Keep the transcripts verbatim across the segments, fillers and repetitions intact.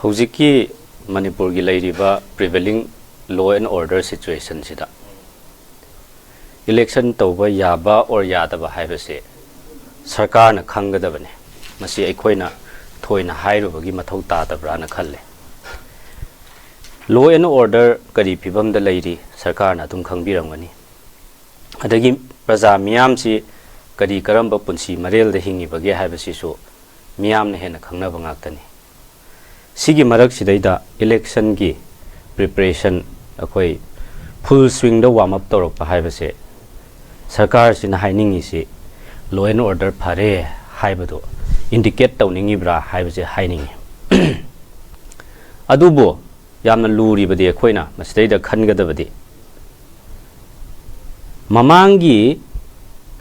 ꯍꯧꯖꯤꯛꯀꯤ ꯃꯅꯤꯄꯨꯔꯒꯤ ꯂꯩꯔꯤꯕ prevailing law and order situationꯁꯤꯗ election ꯇꯧꯕ ꯌꯥꯕ or ꯌꯥꯗꯕ ꯍꯥꯏꯕꯁꯦ ꯁꯔꯀꯥꯔꯅ ꯈꯪꯒꯗꯕꯅꯤ꯫ ꯃꯁꯤ ꯑꯩꯈꯣꯏꯅ ꯊꯣꯏꯅ ꯍꯥꯏꯔꯨꯕꯒꯤ ꯃꯊꯧ ꯇꯥꯗꯕ꯭ꯔꯥꯅ ꯈꯜꯂꯦ꯫ Law and order ꯀꯔꯤ ꯐꯤꯕꯝꯗ ꯂꯩꯔꯤ, ꯁꯔꯀꯥꯔꯅ ꯑꯗꯨꯝ ꯈꯪꯕꯤꯔꯝꯒꯅꯤ꯫ ꯑꯗꯒꯤ ꯄ꯭ꯔꯖꯥ ꯃꯤꯌꯥꯝꯁꯤ ꯀꯔꯤ ꯀꯔꯝꯕ ꯄꯨꯟꯁꯤ ꯃꯔꯦꯜꯗ ꯍꯤꯡꯉꯤꯕꯒꯦ ꯍꯥꯏꯕꯁꯤꯁꯨ ꯃꯤꯌꯥꯝꯅ ꯍꯦꯟꯅ ꯈꯪꯅꯕ ꯉꯥꯛꯇꯅꯤ꯫ ꯁꯤꯒꯤ ꯃꯔꯛꯁꯤꯗꯩꯗ electionꯒꯤ preparation ꯑꯩꯈꯣꯏ full swingꯗ warm up ꯇꯧꯔꯛꯄ ꯍꯥꯏꯕꯁꯦ, ꯁꯔꯀꯥꯔꯁꯤꯅ ꯍꯥꯏꯅꯤꯡꯉꯤꯁꯤ law and order ꯐꯔꯦ ꯍꯥꯏꯕꯗꯨ indicate ꯇꯧꯅꯤꯡꯉꯤꯕ꯭ꯔꯥ ꯍꯥꯏꯕꯁꯦ ꯍꯥꯏꯅꯤꯡꯉꯤ꯫ ꯑꯗꯨꯕꯨ ꯌꯥꯝꯅ ꯂꯨꯔꯤꯕꯗꯤ ꯑꯩꯈꯣꯏꯅ ꯃꯁꯤꯗꯩꯗ ꯈꯟꯒꯗꯕꯗꯤ, ꯃꯃꯥꯡꯒꯤ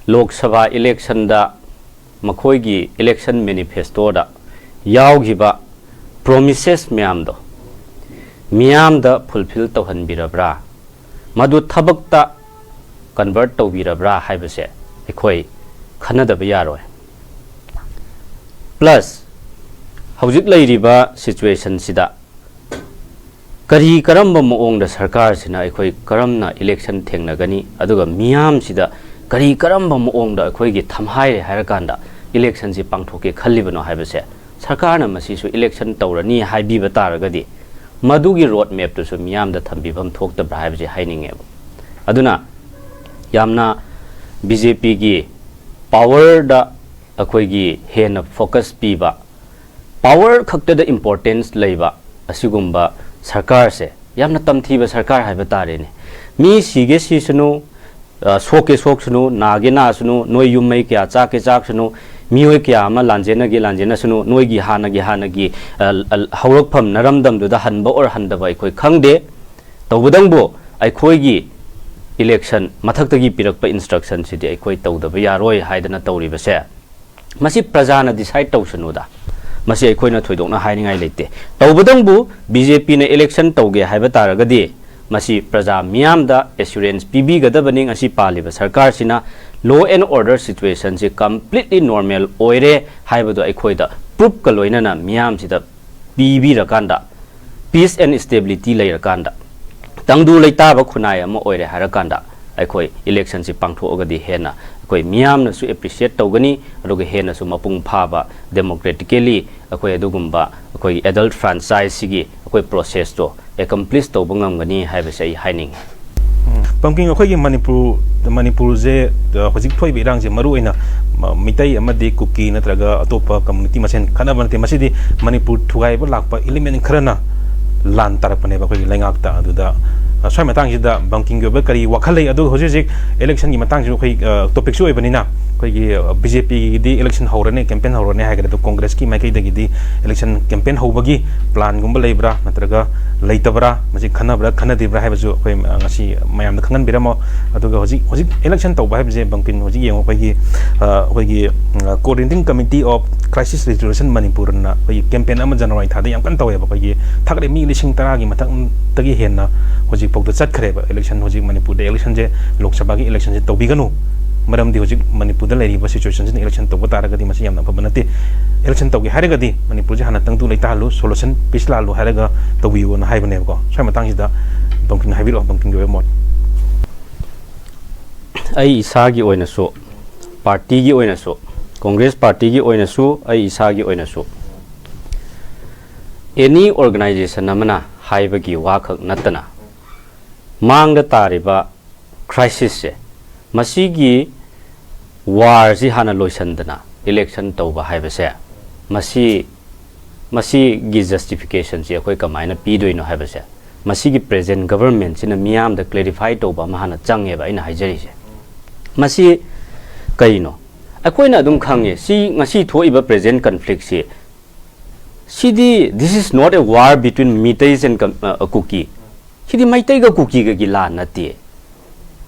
ꯂꯣꯛ ꯁꯚꯥ electionꯗ ꯃꯈꯣꯏꯒꯤ election manifestoꯗ ꯌꯥꯎꯈꯤꯕ promises ꯃꯌꯥꯝꯗꯣ ꯃꯤꯌꯥꯝꯗ fulfill ꯇꯧꯍꯟꯕꯤꯔꯕ꯭ꯔꯥ, ꯃꯗꯨ ꯊꯕꯛꯇ convert ꯇꯧꯕꯤꯔꯕ꯭ꯔꯥ ꯍꯥꯏꯕꯁꯦ ꯑꯩꯈꯣꯏ ꯈꯟꯅꯗꯕ ꯌꯥꯔꯣꯏ꯫ Plus, ꯍꯧꯖꯤꯛ ꯂꯩꯔꯤꯕ situationꯁꯤꯗ ꯀꯔꯤ ꯀꯔꯝꯕ ꯃꯑꯣꯡꯗ ꯁꯔꯀꯥꯔꯁꯤꯅ ꯑꯩꯈꯣꯏ ꯀꯔꯝꯅ election ꯊꯦꯡꯅꯒꯅꯤ, ꯑꯗꯨꯒ ꯃꯤꯌꯥꯝꯁꯤꯗ ꯀꯔꯤ ꯀꯔꯝꯕ ꯃꯑꯣꯡꯗ ꯑꯩꯈꯣꯏꯒꯤ ꯊꯝꯍꯥꯏꯔꯦ ꯍꯥꯏꯔꯀꯥꯟꯗ electionꯁꯤ ꯄꯥꯡꯊꯣꯛꯀꯦ ꯈꯜꯂꯤꯕꯅꯣ ꯍꯥꯏꯕꯁꯦ, ꯁꯔꯀꯥꯔꯅ ꯃꯁꯤꯁꯨ election ꯇꯧꯔꯅꯤ ꯍꯥꯏꯕꯤꯕ ꯇꯥꯔꯒꯗꯤ, ꯃꯗꯨꯒꯤ road mapꯇꯨꯁꯨ ꯃꯤꯌꯥꯝꯗ ꯊꯝꯕꯤꯐꯝ ꯊꯣꯛꯇꯕ꯭ꯔꯥ ꯍꯥꯏꯕꯁꯦ ꯍꯥꯏꯅꯤꯡꯉꯦꯕ꯫ ꯑꯗꯨꯅ ꯌꯥꯝꯅ BJPꯒꯤ powerꯗ ꯑꯩꯈꯣꯏꯒꯤ ꯍꯦꯟꯅ focus ꯄꯤꯕ, power ꯈꯛꯇꯗ importance ꯂꯩꯕ ꯑꯁꯤꯒꯨꯝꯕ ꯁꯔꯀꯥꯔꯁꯦ ꯌꯥꯝꯅ ꯇꯝꯊꯤꯕ ꯁꯔꯀꯥꯔ ꯍꯥꯏꯕ ꯇꯥꯔꯦꯅꯦ꯫ ꯃꯤ ꯁꯤꯒꯦ ꯁꯤꯁꯅꯨ, ꯑ, ꯁꯣꯛꯀꯦ ꯁꯣꯛꯁꯅꯨ, ꯅꯥꯒꯦ ꯅꯥꯁꯅꯨ, ꯅꯣꯏ ꯌꯨꯝ ꯃꯩ ꯀꯌꯥ ꯆꯥꯛꯀꯦ ꯆꯥꯛꯁꯅꯨ, ꯃꯤꯑꯣꯏ ꯀꯌꯥ ꯑꯃ ꯂꯥꯟꯖꯦꯟꯅꯒꯦ ꯂꯥꯟꯖꯦꯟꯅꯁꯅꯨ, ꯅꯣꯏꯒꯤ ꯍꯥꯟꯅꯒꯤ, ꯍꯥꯟꯅꯒꯤ, ꯑ, ꯑ, ꯍꯧꯔꯛꯐꯝ ꯅꯔꯝꯗꯝꯗꯨꯗ ꯍꯟꯕ or ꯍꯟꯗꯕ ꯑꯩꯈꯣꯏ ꯈꯪꯗꯦ꯫ ꯇꯧꯕꯇꯪꯕꯨ ꯑꯩꯈꯣꯏꯒꯤ election ꯃꯊꯛꯇꯒꯤ ꯄꯤꯔꯛꯄ instructionꯁꯤꯗꯤ ꯑꯩꯈꯣꯏ ꯇꯧꯗꯕ ꯌꯥꯔꯣꯏ ꯍꯥꯏꯗꯅ ꯇꯧꯔꯤꯕꯁꯦ, ꯃꯁꯤ ꯄ꯭ꯔꯖꯥꯅ decide ꯇꯧꯁꯅꯨꯗ, ꯃꯁꯤ ꯑꯩꯈꯣꯏꯅ ꯊꯣꯏꯗꯣꯛꯅ ꯍꯥꯏꯅꯤꯡꯉꯥꯏ ꯂꯩꯇꯦ꯫ ꯇꯧꯕꯇꯪꯕꯨ BJPꯅ election ꯇꯧꯒꯦ ꯍꯥꯏꯕ ꯇꯥꯔꯒꯗꯤ, ꯃꯁꯤ ꯄ꯭ꯔꯖꯥ ꯃꯤꯌꯥꯝꯗ assurance ꯄꯤꯕꯤꯒꯗꯕꯅꯤ꯫ ꯉꯁꯤ ꯄꯥꯜꯂꯤꯕ ꯁꯔꯀꯥꯔꯁꯤꯅ law and order situationꯁꯤ completely normal ꯑꯣꯏꯔꯦ ꯍꯥꯏꯕꯗꯨ ꯑꯩꯈꯣꯏꯗ proofꯀ ꯂꯣꯏꯅꯅ ꯃꯤꯌꯥꯝꯁꯤꯗ ꯄꯤꯕꯤꯔꯀꯥꯟꯗ, peace and stability ꯂꯩꯔꯀꯥꯟꯗ, ꯇꯪꯗꯨ ꯂꯩꯇꯥꯕ ꯈꯨꯟꯅꯥꯏ ꯑꯃ ꯑꯣꯏꯔꯦ ꯍꯥꯏꯔꯀꯥꯟꯗ, ꯑꯩꯈꯣꯏ election ꯁꯤ ꯄꯥꯡꯊꯣꯛꯑꯒꯗꯤ ꯍꯦꯟꯅ ꯑꯩꯈꯣꯏ ꯃꯤꯌꯥꯝꯅꯁꯨ appreciate ꯇꯧꯒꯅꯤ, ꯑꯗꯨꯒ ꯍꯦꯟꯅꯁꯨ ꯃꯄꯨꯡ ꯐꯥꯕ democratically ꯑꯩꯈꯣꯏ ꯑꯗꯨꯒꯨꯝꯕ ꯑꯩꯈꯣꯏꯒꯤ adult franchise ꯁꯤꯒꯤ ꯑꯩꯈꯣꯏ process ꯇꯣ accomplish ꯇꯧꯕ ꯉꯝꯒꯅꯤ ꯍꯥꯏꯕꯁꯦ ꯑꯩ ꯍꯥꯏꯅꯤꯡꯉꯤ꯫ ꯎꯝ꯫ ꯄꯝꯀꯤꯟ, ꯑꯩꯈꯣꯏꯒꯤ ꯃꯅꯤꯄꯨꯔ, ꯃꯅꯤꯄꯨꯔꯁꯦ, ꯑ, ꯍꯧꯖꯤꯛ ꯊꯣꯛꯏꯕ ꯏꯔꯥꯡꯁꯦ ꯃꯔꯨ ꯑꯣꯏꯅ ꯃ-, ꯃꯤꯇꯩ ꯑꯃꯗꯤ ꯀꯨꯀꯤ ꯅꯠꯇ꯭ꯔꯒ ꯑꯇꯣꯞꯄ community ꯃꯁꯦꯟ ꯈꯠꯅꯕ ꯅꯠꯇꯦ꯫ ꯃꯁꯤꯗꯤ ꯃꯅꯤꯄꯨꯔ ꯊꯨꯒꯥꯏꯕ ꯂꯥꯛꯄ element ꯈꯔꯅ ꯂꯥꯟ ꯇꯥꯔꯛꯄꯅꯦꯕ ꯑꯩꯈꯣꯏꯒꯤ ꯂꯩꯉꯥꯛꯇ꯫ ꯑꯗꯨꯗ, ꯑ, ꯁ꯭ꯋꯥꯏ ꯃꯇꯥꯡꯁꯤꯗ ꯕꯝꯀꯤꯟꯒꯤ ꯑꯣꯏꯕ ꯀꯔꯤ ꯋꯥꯈꯜ ꯂꯩ? ꯑꯗꯨꯒ ꯍꯧꯖꯤꯛ ꯍꯧꯖꯤꯛ election ꯒꯤ ꯃꯇꯥꯡꯁꯤꯁꯨ ꯑꯩꯈꯣꯏ, ꯑ, topic ꯁꯨ ꯑꯣꯏꯕꯅꯤꯅ ꯑꯩꯈꯣꯏꯒꯤ, ꯑ, BJP ꯒꯤꯗꯤ election ꯍꯧꯔꯅꯤ, campaign ꯍꯧꯔꯅꯤ ꯍꯥꯏꯈ꯭ꯔꯦ꯫ ꯑꯗꯣ Congress ꯀꯤ ꯃꯥꯏꯀꯩꯗꯒꯤꯗꯤ election campaign ꯍꯧꯕꯒꯤ plan ꯒꯨꯝꯕ ꯂꯩꯕ꯭ꯔꯥ ꯅꯠꯇ꯭ꯔꯒ ꯂꯩꯇꯕ꯭ꯔꯥ? ꯃꯁꯤ ꯈꯟꯅꯕ꯭ꯔꯥ ꯈꯟꯅꯗ꯭ꯔꯤꯕ꯭ꯔꯥ ꯍꯥꯏꯕꯁꯨ ꯑꯩꯈꯣꯏ, ꯑ, ꯉꯁꯤ ꯃꯌꯥꯝꯗ ꯈꯪꯍꯟꯕꯤꯔꯝꯃꯣ꯫ ꯑꯗꯨꯒ ꯍꯧꯖꯤꯛ, ꯍꯧꯖꯤꯛ election ꯇꯧꯕ ꯍꯥꯏꯕꯁꯦ ꯕꯝꯀꯤꯟ, ꯍꯧꯖꯤꯛ ꯌꯦꯡꯉꯣ, ꯑꯩꯈꯣꯏꯒꯤ, ꯑ, ꯑꯩꯈꯣꯏꯒꯤ, ꯎꯝ, Coordinating Committee of Crisis Resolution ꯃꯅꯤꯄꯨꯔꯅ ꯑꯩꯈꯣꯏꯒꯤ campaign ꯑꯃ January ꯊꯥꯗ ꯌꯥꯝ ꯀꯟꯅ ꯇꯧꯋꯦꯕ꯫ ꯑꯩꯈꯣꯏꯒꯤ ꯊꯥꯒꯠꯂꯦ, ꯃꯤ ꯂꯤꯁꯤꯡ ꯇꯔꯥꯒꯤ ꯃꯊꯛꯇꯒꯤ ꯍꯦꯟꯅ ꯍꯧꯖꯤꯛꯐꯥꯎꯗ ꯆꯠꯈ꯭ꯔꯦꯕ election꯫ ꯍꯧꯖꯤꯛ ꯃꯅꯤꯄꯨꯔꯗ election ꯁꯦ, ꯂꯣꯛ ꯁꯚꯥꯒꯤ election ꯁꯦ ꯇꯧꯕꯤꯒꯅꯨ, ꯃꯔꯝꯗꯤ ꯍꯧꯖꯤꯛ ꯃꯅꯤꯄꯨꯔꯗ ꯂꯩꯔꯤꯕ situation ꯁꯤꯅ election ꯇꯧꯕ ꯇꯥꯔꯒꯗꯤ ꯃꯁꯤ ꯌꯥꯝꯅ ꯑꯐꯕ ꯅꯠꯇꯦ꯫ Election ꯇꯧꯒꯦ ꯍꯥꯏꯔꯒꯗꯤ ꯃꯅꯤꯄꯨꯔꯁꯦ ꯍꯥꯟꯅ ꯇꯪꯗꯨ ꯂꯩꯇꯥꯍꯜꯂꯨ, solution, peace ꯂꯥꯛꯍꯜꯂꯨ ꯍꯥꯏꯔꯒ ꯇꯧꯕꯤꯌꯨꯅ ꯍꯥꯏꯕꯅꯦꯕꯀꯣ꯫ ꯁ꯭ꯋꯥꯏ ꯃꯇꯥꯡꯁꯤꯗ ꯕꯝꯀꯤꯟ ꯍꯥꯏꯕꯤꯔꯛꯑꯣ, ꯕꯝꯀꯤꯟꯒꯤ ꯑꯣꯏꯕ ꯃꯣꯠ꯫ ꯑꯩ ꯏꯁꯥꯒꯤ ꯑꯣꯏꯅꯁꯨ, party ꯒꯤ ꯑꯣꯏꯅꯁꯨ, Congress party ꯒꯤ ꯑꯣꯏꯅꯁꯨ, ꯑꯩ ꯏꯁꯥꯒꯤ ꯑꯣꯏꯅꯁꯨ, any organization ꯑꯃꯅ ꯍꯥꯏꯕꯒꯤ ꯋꯥꯈꯛ ꯅꯠꯇꯅ, ꯃꯥꯡꯗ ꯇꯥꯔꯤꯕ crisis ꯁꯦ, ꯃꯁꯤꯒꯤ war ꯁꯤ ꯍꯥꯟꯅ ꯂꯣꯏꯁꯤꯟꯗꯅ election ꯇꯧꯕ ꯍꯥꯏꯕꯁꯦ, ꯃꯁꯤ, ꯃꯁꯤꯒꯤ justification ꯁꯤ ꯑꯩꯈꯣꯏ ꯀꯃꯥꯏꯅ ꯄꯤꯗꯣꯏꯅꯣ ꯍꯥꯏꯕꯁꯦ, ꯃꯁꯤꯒꯤ present government ꯁꯤꯅ ꯃꯤꯌꯥꯝꯗ clarify ꯇꯧꯕ ꯑꯃ ꯍꯥꯟꯅ ꯆꯪꯉꯦꯕ ꯑꯩꯅ ꯍꯥꯏꯖꯔꯤꯁꯦ꯫ ꯃꯁꯤ ꯀꯩꯅꯣ? ꯑꯩꯈꯣꯏꯅ ꯑꯗꯨꯝ ꯈꯪꯉꯦ, ꯁꯤ ꯉꯁꯤ ꯊꯣꯛꯏꯕ present conflict ꯁꯤ, ꯁꯤꯗꯤ, this is not a war between Meiteis and Com-, ꯑ, Kuki꯫ ꯁꯤꯗꯤ ꯃꯩꯇꯩꯒ ꯀꯨꯀꯤꯒꯒꯤ ꯂꯥꯟ ꯅꯠꯇꯦ꯫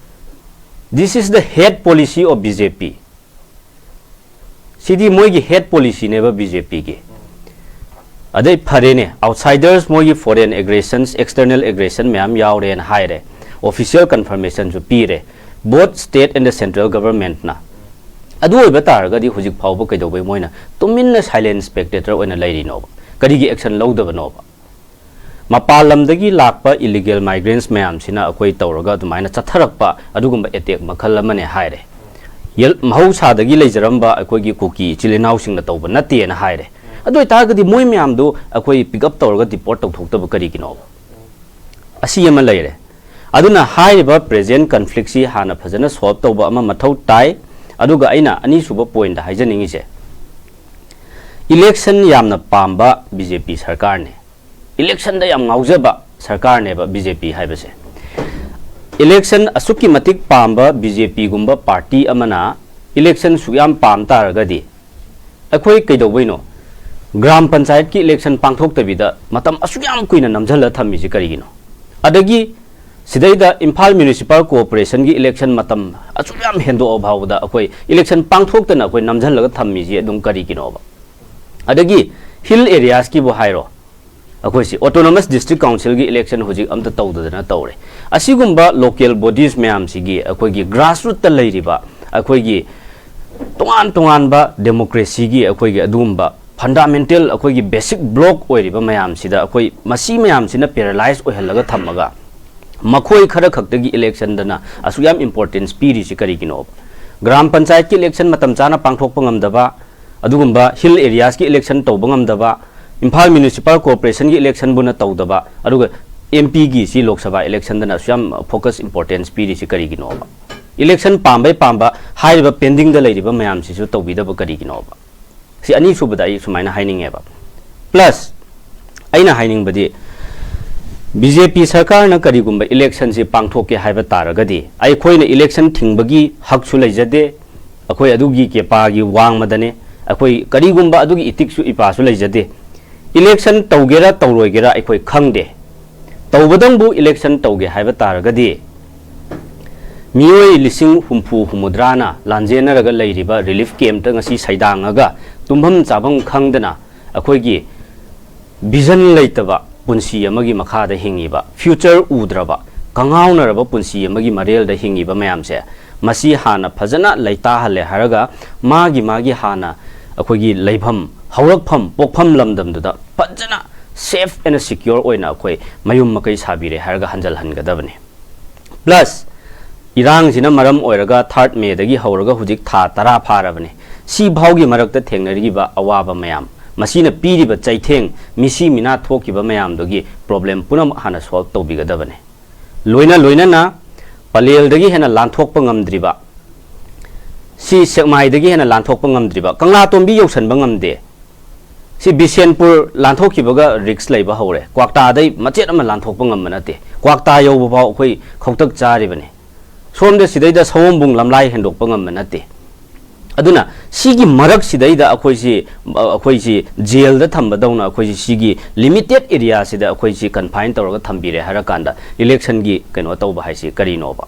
This is the hate policy of BJP꯫ ꯁꯤꯗꯤ ꯃꯣꯏꯒꯤ hate policy ꯅꯦꯕ BJP ꯒꯤ꯫ ꯑꯗꯩ ꯐꯔꯦꯅꯦ, outsiders, ꯃꯣꯏꯒꯤ foreign aggressions, external aggression ꯃꯌꯥꯝ ꯌꯥꯎꯔꯦꯅ ꯍꯥꯏꯔꯦ, official confirmation ꯁꯨ ꯄꯤꯔꯦ, both state and the central government ꯅ꯫ ꯑꯗꯨ ꯑꯣꯏꯕ ꯇꯥꯔꯒꯗꯤ ꯍꯧꯖꯤꯛ ꯐꯥꯎꯕ ꯀꯩꯗꯧꯕꯩ ꯃꯣꯏꯅ ꯇꯨꯃꯤꯟꯅ silent spectator ꯑꯣꯏꯅ ꯂꯩꯔꯤꯅꯣꯕ? ꯀꯔꯤꯒꯤ action ꯂꯧꯗꯕꯅꯣꯕ? ꯃꯄꯥꯟ ꯂꯝꯗꯒꯤ ꯂꯥꯛꯄ illegal migrants ꯃꯌꯥꯝꯁꯤꯅ ꯑꯩꯈꯣꯏ ꯇꯧꯔꯒ ꯑꯗꯨꯃꯥꯏꯅ ꯆꯠꯊꯔꯛꯄ ꯑꯗꯨꯒꯨꯝꯕ attack ꯃꯈꯜ ꯑꯃꯅꯦ ꯍꯥꯏꯔꯦ꯫ ꯌꯦꯜ-, ꯃꯍꯧꯁꯥꯗꯒꯤ ꯂꯩꯖꯔꯝꯕ ꯑꯩꯈꯣꯏꯒꯤ ꯀꯨꯀꯤ ꯏꯆꯤꯜ ꯏꯅꯥꯎꯁꯤꯡꯅ ꯇꯧꯕ ꯅꯠꯇꯦꯅ ꯍꯥꯏꯔꯦ꯫ ꯑꯗꯨ ꯑꯣꯏꯇꯥꯔꯒꯗꯤ ꯃꯣꯏ ꯃꯌꯥꯝꯗꯨ ꯑꯩꯈꯣꯏ pick up ꯇꯧꯔꯒ deport ꯇꯧꯊꯣꯛꯇꯕ ꯀꯔꯤꯒꯤꯅꯣꯕ? ꯑꯁꯤ ꯑꯃ ꯂꯩꯔꯦ꯫ ꯑꯗꯨꯅ ꯍꯥꯏꯔꯤꯕ present conflict ꯁꯤ ꯍꯥꯟꯅ ꯐꯖꯅ solve ꯇꯧꯕ ꯑꯃ ꯃꯊꯧ ꯇꯥꯏ꯫ ꯑꯗꯨꯒ ꯑꯩꯅ ꯑꯅꯤꯁꯨꯕ point ꯍꯥꯏꯖꯅꯤꯡꯉꯤꯁꯦ, election ꯌꯥꯝꯅ ꯄꯥꯝꯕ B J P ꯁꯔꯀꯥꯔꯅꯦ꯫ Election ꯗ ꯌꯥꯝ ꯉꯥꯎꯖꯕ ꯁꯔꯀꯥꯔꯅꯦꯕ B J P ꯍꯥꯏꯕꯁꯦ꯫ Election ꯑꯁꯨꯛꯀꯤ ꯃꯇꯤꯛ ꯄꯥꯝꯕ B J P ꯒꯨꯝꯕ party ꯑꯃꯅ election ꯁꯨꯛ ꯌꯥꯝ ꯄꯥꯝ ꯇꯥꯔꯒꯗꯤ ꯑꯩꯈꯣꯏ ꯀꯩꯗꯧꯕꯩꯅꯣ ꯒ꯭ꯔꯥꯝ ꯄꯟꯆꯥꯌꯠꯀꯤ election ꯄꯥꯡꯊꯣꯛꯇꯕꯤꯗ ꯃꯇꯝ ꯑꯁꯨꯛ ꯌꯥꯝ ꯀꯨꯏꯅ ꯅꯝꯁꯤꯜꯂ ꯊꯝꯃꯤꯁꯤ ꯀꯔꯤꯒꯤꯅꯣ? ꯑꯗꯒꯤ ꯁꯤꯗꯩꯗ ꯏꯝꯐꯥꯜ Municipal Corporation ꯒꯤ election ꯃꯇꯝ ꯑꯁꯨꯛ ꯌꯥꯝ ꯍꯦꯟꯗꯣꯛꯑ ꯐꯥꯎꯕꯗ ꯑꯩꯈꯣꯏ election ꯄꯥꯡꯊꯣꯛꯇꯅ ꯑꯩꯈꯣꯏ ꯅꯝꯁꯤꯜꯂꯒ ꯊꯝꯃꯤꯁꯤ ꯑꯗꯨꯝ ꯀꯔꯤꯒꯤꯅꯣꯕ? ꯑꯗꯒꯤ hill areas ꯀꯤꯕꯨ ꯍꯥꯏꯔꯣ, ꯑꯩꯈꯣꯏꯁꯤ Autonomous District Council ꯒꯤ election ꯍꯧꯖꯤꯛ ꯑꯝꯇ ꯇꯧꯗꯗꯅ ꯇꯧꯔꯦ꯫ ꯑꯁꯤꯒꯨꯝꯕ local bodies ꯃꯌꯥꯝꯁꯤꯒꯤ ꯑꯩꯈꯣꯏꯒꯤ grassroot ꯇ ꯂꯩꯔꯤꯕ ꯑꯩꯈꯣꯏꯒꯤ ꯇꯣꯉꯥꯟ ꯇꯣꯉꯥꯟꯕ democracy ꯒꯤ ꯑꯩꯈꯣꯏꯒꯤ ꯑꯗꯨꯒꯨꯝꯕ fundamental ꯑꯩꯈꯣꯏꯒꯤ basic block ꯑꯣꯏꯔꯤꯕ ꯃꯌꯥꯝꯁꯤꯗ ꯑꯩꯈꯣꯏ ꯃꯁꯤ ꯃꯌꯥꯝꯁꯤꯅ paralyze ꯑꯣꯏꯍꯜꯂꯒ ꯊꯝꯃꯒ ꯃꯈꯣꯏ ꯈꯔ ꯈꯛꯇꯒꯤ election ꯗꯅ ꯑꯁꯨꯛ ꯌꯥꯝ importance ꯄꯤꯔꯤꯁꯤ ꯀꯔꯤꯒꯤꯅꯣꯕ? ꯒ꯭ꯔꯥꯝ ꯄꯟꯆꯥꯌꯠꯀꯤ election ꯃꯇꯝ ꯆꯥꯅ ꯄꯥꯡꯊꯣꯛꯄ ꯉꯝꯗꯕ, ꯑꯗꯨꯒꯨꯝꯕ hill areas ꯀꯤ election ꯇꯧꯕ ꯉꯝꯗꯕ, ꯏꯝꯐꯥꯜ Municipal Corporation ꯒꯤ election ꯕꯨꯅ ꯇꯧꯗꯕ, ꯑꯗꯨꯒ M P ꯒꯤ ꯁꯤ Lok Sabha election ꯗꯅ ꯑꯁꯨꯛ ꯌꯥꯝ focus importance ꯄꯤꯔꯤꯁꯤ ꯀꯔꯤꯒꯤꯅꯣꯕ? Election ꯄꯥꯝꯕꯩ ꯄꯥꯝꯕ, ꯍꯥꯏꯔꯤꯕ pending ꯗ ꯂꯩꯔꯤꯕ ꯃꯌꯥꯝꯁꯤꯁꯨ ꯇꯧꯕꯤꯗꯕ ꯀꯔꯤꯒꯤꯅꯣꯕ? ꯁꯤ ꯑꯅꯤꯁꯨꯕꯗ ꯑꯩ ꯁꯨꯃꯥꯏꯅ ꯍꯥꯏꯅꯤꯡꯉꯦꯕ꯫ Plus ꯑꯩꯅ ꯍꯥꯏꯅꯤꯡꯕꯗꯤ, B J P ꯁꯔꯀꯥꯔꯅ ꯀꯔꯤꯒꯨꯝꯕ election ꯁꯤ ꯄꯥꯡꯊꯣꯛꯀꯦ ꯍꯥꯏꯕ ꯇꯥꯔꯒꯗꯤ, ꯑꯩꯈꯣꯏꯅ election ꯊꯤꯡꯕꯒꯤ ꯍꯛꯁꯨ ꯂꯩꯖꯗꯦ, ꯑꯩꯈꯣꯏ ꯑꯗꯨꯒꯤ ꯀꯦꯄꯥꯒꯤ ꯋꯥꯡꯃꯗꯅꯦ, ꯑꯩꯈꯣꯏ ꯀꯔꯤꯒꯨꯝꯕ ꯑꯗꯨꯒꯤ ꯏꯊꯤꯛꯁꯨ ꯏꯄꯥꯁꯨ ꯂꯩꯖꯗꯦ꯫ Election ꯇꯧꯒꯦꯔꯥ ꯇꯧꯔꯣꯏꯒꯦꯔꯥ ꯑꯩꯈꯣꯏ ꯈꯪꯗꯦ꯫ ꯇꯧꯕꯗꯪꯕꯨ election ꯇꯧꯒꯦ ꯍꯥꯏꯕ ꯇꯥꯔꯒꯗꯤ, ꯃꯤꯑꯣꯏ ꯂꯤꯁꯤꯡ ꯍꯨꯝꯐꯨ ꯍꯨꯝꯐꯨꯇꯔꯥꯅ ꯂꯥꯟꯖꯦꯟꯅꯔꯒ ꯂꯩꯔꯤꯕ relief camp ꯇ ꯉꯁꯤ ꯁꯩꯗꯥꯡꯉꯒ ꯇꯨꯝꯐꯝ ꯆꯥꯐꯝ ꯈꯪꯗꯅ ꯑꯩꯈꯣꯏꯒꯤ vision ꯂꯩꯇꯕ ꯄꯨꯟꯁꯤ ꯑꯃꯒꯤ ꯃꯈꯥꯗ ꯍꯤꯡꯉꯤꯕ, future ꯎꯗ꯭ꯔꯕ, ꯀꯉꯥꯎꯅꯔꯕ ꯄꯨꯟꯁꯤ ꯑꯃꯒꯤ ꯃꯔꯦꯜꯗ ꯍꯤꯡꯉꯤꯕ ꯃꯌꯥꯝꯁꯦ, ꯃꯁꯤ ꯍꯥꯟꯅ ꯐꯖꯅ ꯂꯩꯇꯥꯍꯜꯂꯦ ꯍꯥꯏꯔꯒ ꯃꯥꯒꯤ ꯃꯥꯒꯤ ꯍꯥꯟꯅ ꯑꯩꯈꯣꯏꯒꯤ ꯂꯩꯐꯝ, ꯍꯧꯔꯛꯐꯝ, ꯄꯣꯛꯐꯝ ꯂꯝꯗꯝꯗꯨꯗ ꯐꯖꯅ safe and secure ꯑꯣꯏꯅ ꯑꯩꯈꯣꯏ ꯃꯌꯨꯝ ꯃꯀꯩ ꯁꯥꯕꯤꯔꯦ ꯍꯥꯏꯔꯒ ꯍꯟꯖꯜꯍꯟꯒꯗꯕꯅꯤ꯫ Plus, ꯏꯔꯥꯡꯁꯤꯅ ꯃꯔꯝ ꯑꯣꯏꯔꯒ third Mayꯗꯒꯤ ꯍꯧꯔꯒ ꯍꯧꯖꯤꯛ ꯊꯥ ꯇꯔꯥ ꯐꯥꯔꯕꯅꯤ꯫ ꯁꯤ ꯐꯥꯎꯒꯤ ꯃꯔꯛꯇ ꯊꯦꯡꯅꯔꯤꯕ ꯑꯋꯥꯕ ꯃꯌꯥꯝ, ꯃꯁꯤꯅ ꯄꯤꯔꯤꯕ ꯆꯩꯊꯦꯡ, ꯃꯤꯁꯤ ꯃꯤꯅꯥ ꯊꯣꯛꯈꯤꯕ ꯃꯌꯥꯝꯗꯨꯒꯤ problem ꯄꯨꯝꯅꯃꯛ ꯍꯥꯟꯅ solve ꯇꯧꯕꯤꯒꯗꯕꯅꯤ꯫ ꯂꯣꯏꯅ ꯂꯣꯏꯅꯅ ꯄꯂꯦꯜꯗꯒꯤ ꯍꯦꯟꯅ ꯂꯥꯟꯊꯣꯛꯄ ꯉꯝꯗ꯭ꯔꯤꯕ, ꯁꯤ ꯁꯦꯛꯃꯥꯏꯗꯒꯤ ꯍꯦꯟꯅ ꯂꯥꯟꯊꯣꯛꯄ ꯉꯝꯗ꯭ꯔꯤꯕ, ꯀꯪꯂꯥꯇꯣꯝꯕꯤ ꯌꯧꯁꯟꯕ ꯉꯝꯗꯦ꯫ ꯁꯤ ꯕꯤꯁꯦꯟꯄꯨꯔ ꯂꯥꯟꯊꯣꯛꯈꯤꯕꯒ risk ꯂꯩꯕ ꯍꯧꯔꯦ꯫ ꯀ꯭ꯋꯥꯛꯇꯥꯗꯩ ꯃꯆꯦꯠ ꯑꯃ ꯂꯥꯟꯊꯣꯛꯄ ꯉꯝꯕ ꯅꯠꯇꯦ꯫ ꯀ꯭ꯋꯥꯛꯇꯥ ꯌꯧꯕ ꯐꯥꯎ ꯑꯩꯈꯣꯏ ꯈꯧꯇꯛ ꯆꯥꯔꯤꯕꯅꯤ꯫ ꯁꯣꯝꯗ ꯁꯤꯗꯩꯗ ꯁꯑꯣꯝꯕꯨꯡ ꯂꯝꯂꯥꯏ ꯍꯦꯟꯗꯣꯛꯄ ꯉꯝꯕ ꯅꯠꯇꯦ꯫ ꯑꯗꯨꯅ ꯁꯤꯒꯤ ꯃꯔꯛꯁꯤꯗꯩꯗ ꯑꯩꯈꯣꯏꯁꯤ, ꯑ, ꯑꯩꯈꯣꯏꯁꯤ jailꯗ ꯊꯝꯕꯗꯧꯅ ꯑꯩꯈꯣꯏꯁꯤ ꯁꯤꯒꯤ limited areaꯁꯤꯗ ꯑꯩꯈꯣꯏꯁꯤ confine ꯇꯧꯔꯒ ꯊꯝꯕꯤꯔꯦ ꯍꯥꯏꯔꯀꯥꯟꯗ electionꯒꯤ ꯀꯩꯅꯣ ꯇꯧꯕ ꯍꯥꯏꯁꯤ ꯀꯔꯤꯅꯣꯕ?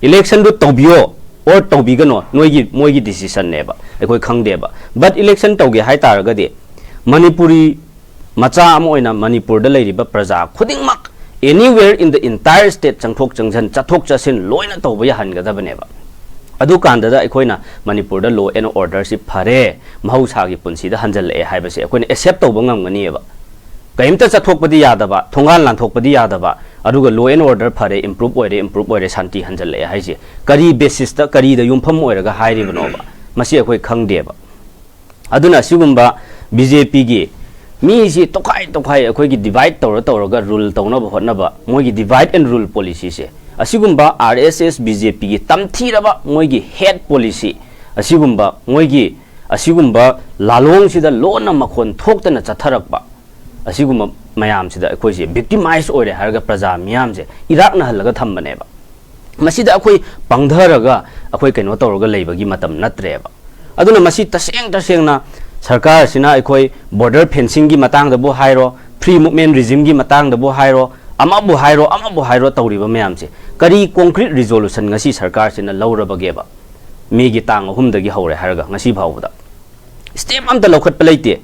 Electionꯗꯨ ꯇꯧꯕꯤꯌꯣ or ꯇꯧꯕꯤꯒꯅꯣ, ꯅꯣꯏꯒꯤ, ꯃꯣꯏꯒꯤ decisionꯅꯦꯕ, ꯑꯩꯈꯣꯏ ꯈꯪꯗꯦꯕ꯫ But election ꯇꯧꯒꯦ ꯍꯥꯏ ꯇꯥꯔꯒꯗꯤ ꯃꯅꯤꯄꯨꯔꯤ ꯃꯆꯥ ꯑꯃ ꯑꯣꯏꯅ ꯃꯅꯤꯄꯨꯔꯗ ꯂꯩꯔꯤꯕ ꯄ꯭ꯔꯖꯥ ꯈꯨꯗꯤꯡꯃꯛ anywhere in the entire state ꯆꯪꯊꯣꯛ ꯆꯪꯁꯤꯟ, ꯆꯠꯊꯣꯛ ꯆꯠꯁꯤꯟ ꯂꯣꯏꯅ ꯇꯧꯕ ꯌꯥꯍꯟꯒꯗꯕꯅꯦꯕ꯫ ꯑꯗꯨꯀꯥꯟꯗꯗ ꯑꯩꯈꯣꯏꯅ ꯃꯅꯤꯄꯨꯔꯗ law and orderꯁꯤ ꯐꯔꯦ, ꯃꯍꯧꯁꯥꯒꯤ ꯄꯨꯟꯁꯤꯗ ꯍꯟꯖꯜꯂꯛꯑꯦ ꯍꯥꯏꯕꯁꯦ ꯑꯩꯈꯣꯏꯅ accept ꯇꯧꯕ ꯉꯝꯒꯅꯤꯕ꯫ ꯀꯔꯤꯝꯇ ꯆꯠꯊꯣꯛꯄꯗꯤ ꯌꯥꯗꯕ, ꯊꯣꯡꯒꯥꯟ ꯂꯥꯟꯊꯣꯛꯄꯗꯤ ꯌꯥꯗꯕ, ꯑꯗꯨꯒ law and order ꯐꯔꯦ, improve ꯑꯣꯏꯔꯦ, improve ꯑꯣꯏꯔꯦ, ꯁꯥꯟꯇꯤ ꯍꯟꯖꯜꯂꯛꯑꯦ ꯍꯥꯏꯁꯦ ꯀꯔꯤ basisꯇ, ꯀꯔꯤꯗ ꯌꯨꯝꯐꯝ ꯑꯣꯏꯔꯒ ꯍꯥꯏꯔꯤꯕꯅꯣꯕ? ꯃꯁꯤ ꯑꯩꯈꯣꯏ ꯈꯪꯗꯦꯕ꯫ ꯑꯗꯨꯅ ꯑꯁꯤꯒꯨꯝꯕ BJPꯒꯤ ꯃꯤꯁꯤ ꯇꯣꯈꯥꯏ ꯇꯣꯈꯥꯏ ꯑꯩꯈꯣꯏꯒꯤ divide ꯇꯧꯔ ꯇꯧꯔꯒ rule ꯇꯧꯅꯕ ꯍꯣꯠꯅꯕ, ꯃꯣꯏꯒꯤ divide and rule policyꯁꯦ, ꯑꯁꯤꯒꯨꯝꯕ RSS BJPꯒꯤ ꯇꯝꯊꯤꯔꯕ ꯃꯣꯏꯒꯤ hate policy, ꯑꯁꯤꯒꯨꯝꯕ ꯃꯣꯏꯒꯤ, ꯑꯁꯤꯒꯨꯝꯕ ꯂꯥꯂꯣꯡꯁꯤꯗ ꯂꯣꯟꯅ ꯃꯈꯣꯟ ꯊꯣꯛꯇꯅ ꯆꯠꯊꯔꯛꯄ, ꯑꯁꯤꯒꯨꯝꯕ ꯃꯌꯥꯝꯁꯤꯗ ꯑꯩꯈꯣꯏꯁꯦ victimize ꯑꯣꯏꯔꯦ ꯍꯥꯏꯔꯒ ꯄ꯭ꯔꯖꯥ ꯃꯤꯌꯥꯝꯁꯦ ꯏꯔꯥꯛꯅꯍꯜꯂꯒ ꯊꯝꯕꯅꯦꯕ꯫ ꯃꯁꯤꯗ ꯑꯩꯈꯣꯏ ꯄꯪꯊꯔꯒ ꯑꯩꯈꯣꯏ ꯀꯩꯅꯣ ꯇꯧꯔꯒ ꯂꯩꯕꯒꯤ ꯃꯇꯝ ꯅꯠꯇ꯭ꯔꯦꯕ꯫ ꯑꯗꯨꯅ ꯃꯁꯤ ꯇꯁꯦꯡ ꯇꯁꯦꯡꯅ ꯁꯔꯀꯥꯔꯁꯤꯅ ꯑꯩꯈꯣꯏ border fencingꯒꯤ ꯃꯇꯥꯡꯗꯕꯨ ꯍꯥꯏꯔꯣ, free movement regimeꯒꯤ ꯃꯇꯥꯡꯗꯕꯨ ꯍꯥꯏꯔꯣ, ꯑꯃꯕꯨ ꯍꯥꯏꯔꯣ, ꯑꯃꯕꯨ ꯍꯥꯏꯔꯣ, ꯇꯧꯔꯤꯕ ꯃꯌꯥꯝꯁꯦ ꯀꯔꯤ concrete resolution ꯉꯁꯤ ꯁꯔꯀꯥꯔꯁꯤꯅ ꯂꯧꯔꯕꯒꯦꯕ? Mayꯒꯤ ꯇꯥꯡ ꯑꯍꯨꯝꯗꯒꯤ ꯍꯧꯔꯦ ꯍꯥꯏꯔꯒ ꯉꯁꯤ ꯐꯥꯎꯕꯗ step ꯑꯝꯇ ꯂꯧꯈꯠꯄ ꯂꯩꯇꯦ꯫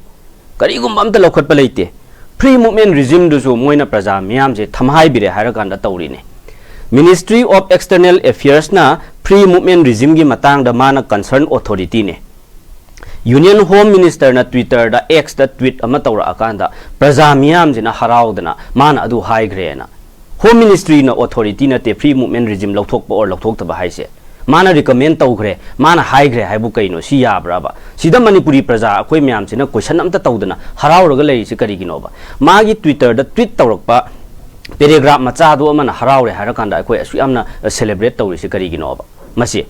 ꯀꯔꯤꯒꯨꯝꯕ ꯑꯝꯇ ꯂꯧꯈꯠꯄ ꯂꯩꯇꯦ꯫ Free movement regimeꯗꯨꯁꯨ ꯃꯣꯏꯅ ꯄ꯭ꯔꯖꯥ ꯃꯤꯌꯥꯝꯁꯦ ꯊꯝꯍꯥꯏꯕꯤꯔꯦ ꯍꯥꯏꯔꯀꯥꯟꯗ ꯇꯧꯔꯤꯅꯦ꯫ Ministry of External Affairsꯅ free movement regimeꯒꯤ ꯃꯇꯥꯡꯗ ꯃꯥꯅ concern authorityꯅꯦ꯫ Union Home Ministerꯅ Twitterꯗ, Xꯇ tweet ꯑꯃ ꯇꯧꯔꯛꯑꯀꯥꯟꯗ ꯄ꯭ꯔꯖꯥ ꯃꯤꯌꯥꯝꯁꯤꯅ ꯍꯔꯥꯎꯗꯅ ꯃꯥꯅ ꯑꯗꯨ ꯍꯥꯏꯈ꯭ꯔꯦꯅ꯫ Home Ministryꯅ authority ꯅꯠꯇꯦ free movement regime ꯂꯧꯊꯣꯛꯄ or ꯂꯧꯊꯣꯛꯇꯕ ꯍꯥꯏꯁꯦ꯫ ꯃꯥꯅ recommend ꯇꯧꯈ꯭ꯔꯦ, ꯃꯥꯅ ꯍꯥꯏꯈ꯭ꯔꯦ ꯍꯥꯏꯕꯨ ꯀꯩꯅꯣ? ꯁꯤ ꯌꯥꯕ꯭ꯔꯕ? ꯁꯤꯗ ꯃꯅꯤꯄꯨꯔꯤ ꯄ꯭ꯔꯖꯥ ꯑꯩꯈꯣꯏ ꯃꯌꯥꯝꯁꯤꯅ question ꯑꯝꯇ ꯇꯧꯗꯅ ꯍꯔꯥꯎꯔꯒ ꯂꯩꯔꯤꯁꯤ ꯀꯔꯤꯒꯤꯅꯣꯕ? ꯃꯥꯒꯤ Twitterꯗ tweet ꯇꯧꯔꯛꯄ paragraph ꯃꯆꯥꯗꯨ ꯑꯃꯅ ꯍꯔꯥꯎꯔꯦ ꯍꯥꯏꯔꯀꯥꯟꯗ ꯑꯩꯈꯣꯏ ꯑꯁꯨꯛ ꯌꯥꯝꯅ celebrate ꯇꯧꯔꯤꯁꯤ ꯀꯔꯤꯒꯤꯅꯣꯕ? ꯃꯁꯤ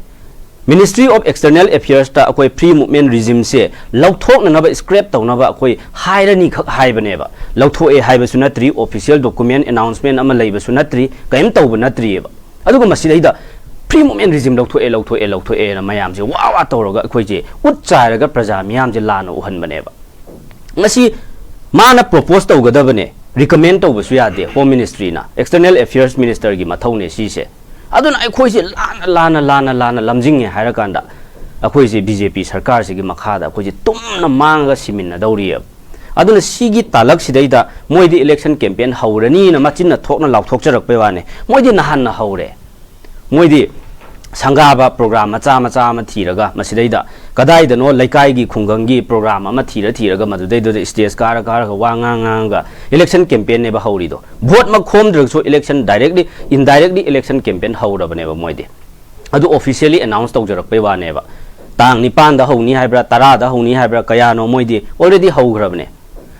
Ministry of External Affairsꯇ ꯑꯩꯈꯣꯏ free movement regimeꯁꯦ ꯂꯧꯊꯣꯛꯅꯅꯕ, scrap ꯇꯧꯅꯕ ꯑꯩꯈꯣꯏ ꯍꯥꯏꯔꯅꯤ ꯈꯛ ꯍꯥꯏꯕꯅꯦꯕ꯫ ꯂꯧꯊꯣꯛꯑꯦ ꯍꯥꯏꯕꯁꯨ ꯅꯠꯇ꯭ꯔꯤ, official document announcement ꯑꯃ ꯂꯩꯕꯁꯨ ꯅꯠꯇ꯭ꯔꯤ, ꯀꯔꯤꯝ ꯇꯧꯕ ꯅꯠꯇ꯭ꯔꯤꯑꯕ꯫ ꯑꯗꯨꯒ ꯃꯁꯤꯗꯩꯗ free movement regime ꯂꯧꯊꯣꯛꯑꯦ, ꯂꯧꯊꯣꯛꯑꯦ, ꯂꯧꯊꯣꯛꯑꯦꯅ ꯃꯌꯥꯝꯁꯦ ꯋꯥ ꯋꯥ ꯇꯧꯔꯒ ꯑꯩꯈꯣꯏꯁꯦ ꯎꯠ ꯆꯥꯏꯔꯒ ꯄ꯭ꯔꯖꯥ ꯃꯤꯌꯥꯝꯁꯦ ꯂꯥꯟꯅ ꯎꯍꯟꯕꯅꯦꯕ꯫ ꯃꯁꯤ ꯃꯥꯅ propose ꯇꯧꯒꯗꯕꯅꯦ, recommend ꯇꯧꯕꯁꯨ ꯌꯥꯗꯦ꯫ Home Ministryꯅ, External Affairs Ministerꯒꯤ ꯃꯊꯧꯅꯦ ꯁꯤꯁꯦ꯫ ꯑꯗꯨꯅ ꯑꯩꯈꯣꯏꯁꯦ ꯂꯥꯟꯅ, ꯂꯥꯟꯅ, ꯂꯥꯟꯅ, ꯂꯥꯟꯅ ꯂꯝꯖꯤꯡꯉꯦ ꯍꯥꯏꯔꯀꯥꯟꯗ ꯑꯩꯈꯣꯏꯁꯦ BJP ꯁꯔꯀꯥꯔꯁꯤꯒꯤ ꯃꯈꯥꯗ ꯑꯩꯈꯣꯏꯁꯦ ꯇꯨꯝꯅ ꯃꯥꯡꯉꯒ ꯁꯤꯃꯤꯟꯅꯗꯧꯔꯤꯑꯕ꯫ ꯑꯗꯨꯅ ꯁꯤꯒꯤ ꯇꯥꯂꯛꯁꯤꯗꯩꯗ ꯃꯣꯏꯗꯤ election campaign ꯍꯧꯔꯅꯤꯅ ꯃꯆꯤꯟꯅ ꯊꯣꯛꯅ ꯂꯥꯎꯊꯣꯛꯆꯔꯛꯄꯩ ꯋꯥꯅꯦ꯫ ꯃꯣꯏꯗꯤ ꯅꯍꯥꯟꯅ ꯍꯧꯔꯦ꯫ ꯃꯣꯏꯗꯤ ꯁꯪꯒꯥꯕ program ꯃꯆꯥ ꯃꯆꯥ ꯑꯃ ꯊꯤꯔꯒ ꯃꯁꯤꯗꯩꯗ ꯀꯗꯥꯏꯗꯅꯣ ꯂꯩꯀꯥꯏꯒꯤ ꯈꯨꯡꯒꯪꯒꯤ program ꯑꯃ ꯊꯤꯔ ꯊꯤꯔꯒ ꯃꯗꯨꯗꯩꯗꯨꯗ stage ꯀꯥꯔ ꯀꯥꯔꯒ ꯋꯥ ꯉꯥꯡ ꯉꯥꯡꯉꯒ election campaignꯅꯦꯕ ꯍꯧꯔꯤꯗꯣ꯫ Voteꯃꯛ ꯈꯣꯝꯗ꯭ꯔꯒꯁꯨ election directly, indirectly election campaign ꯍꯧꯔꯕꯅꯦꯕ ꯃꯣꯏꯗꯤ꯫ ꯑꯗꯨ officially announce ꯇꯧꯖꯔꯛꯄꯩ ꯋꯥꯅꯦꯕ꯫ ꯇꯥꯡ ꯅꯤꯄꯥꯟꯗ ꯍꯧꯅꯤ ꯍꯥꯏꯕ꯭ꯔꯥ, ꯇꯔꯥꯗ ꯍꯧꯅꯤ ꯍꯥꯏꯕ꯭ꯔꯥ, ꯀꯌꯥꯅꯣ ꯃꯣꯏꯗꯤ already ꯍꯧꯈ꯭ꯔꯕꯅꯦ꯫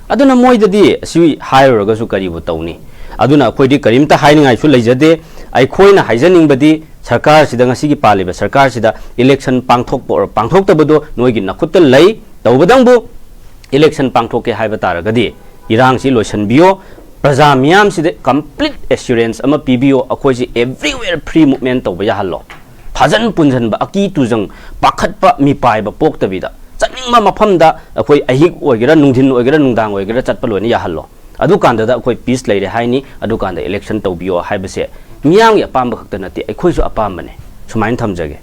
ꯑꯗꯨꯅ ꯃꯣꯏꯗꯗꯤ ꯑꯁꯤ ꯍꯥꯏꯔꯨꯔꯒꯁꯨ ꯀꯔꯤꯕꯨ ꯇꯧꯅꯤ? ꯑꯗꯨꯅ ꯑꯩꯈꯣꯏꯗꯤ ꯀꯔꯤꯝꯇ ꯍꯥꯏꯅꯤꯡꯉꯥꯏꯁꯨ ꯂꯩꯖꯗꯦ꯫ ꯑꯩꯈꯣꯏꯅ ꯍꯥꯏꯖꯅꯤꯡꯕꯗꯤ ꯁꯔꯀꯥꯔꯁꯤꯗ, ꯉꯁꯤꯒꯤ ꯄꯥꯜꯂꯤꯕ ꯁꯔꯀꯥꯔꯁꯤꯗ election ꯄꯥꯡꯊꯣꯛꯄ or ꯄꯥꯡꯊꯣꯛꯇꯕꯗꯣ ꯅꯣꯏꯒꯤ ꯅꯈꯨꯠꯇ ꯂꯩ꯫ ꯇꯧꯕꯗꯪꯕꯨ election ꯄꯥꯡꯊꯣꯛꯀꯦ ꯍꯥꯏꯕ ꯇꯥꯔꯒꯗꯤ ꯏꯔꯥꯡꯁꯤ ꯂꯣꯏꯁꯤꯟꯕꯤꯌꯣ꯫ ꯄ꯭ꯔꯖꯥ ꯃꯤꯌꯥꯝꯁꯤꯗ complete assurance ꯑꯃ ꯄꯤꯕꯤꯌꯣ꯫ ꯑꯩꯈꯣꯏꯁꯤ everywhere free movement ꯇꯧꯕ ꯌꯥꯍꯜꯂꯣ꯫ ꯐꯥꯖꯟ ꯄꯨꯟꯁꯤꯟꯕ, ꯑꯀꯤ ꯇꯨꯖꯪ, ꯄꯥꯈꯠꯄ, ꯃꯤꯄꯥꯏꯕ ꯄꯣꯛꯇꯕꯤꯗ ꯆꯠꯅꯤꯡꯕ ꯃꯐꯝꯗ ꯑꯩꯈꯣꯏ ꯑꯍꯤꯡ ꯑꯣꯏꯒꯦꯔꯥ, ꯅꯨꯡꯊꯤꯟ ꯑꯣꯏꯒꯦꯔꯥ, ꯅꯨꯡꯗꯥꯡ ꯑꯣꯏꯒꯦꯔꯥ ꯆꯠꯄ ꯂꯣꯏꯅ ꯌꯥꯍꯜꯂꯣ꯫ ꯑꯗꯨꯀꯥꯟꯗꯗ ꯑꯩꯈꯣꯏ peace ꯂꯩꯔꯦ ꯍꯥꯏꯅꯤ꯫ ꯑꯗꯨꯀꯥꯟꯗ election ꯇꯧꯕꯤꯌꯣ ꯍꯥꯏꯕꯁꯦ ꯃꯤꯌꯥꯝꯒꯤ ꯑꯄꯥꯝꯕ ꯈꯛꯇ ꯅꯠꯇꯦ, ꯑꯩꯈꯣꯏꯁꯨ ꯑꯄꯥꯝꯕꯅꯦ꯫ ꯁꯨꯃꯥꯏꯅ ꯊꯝꯖꯒꯦ꯫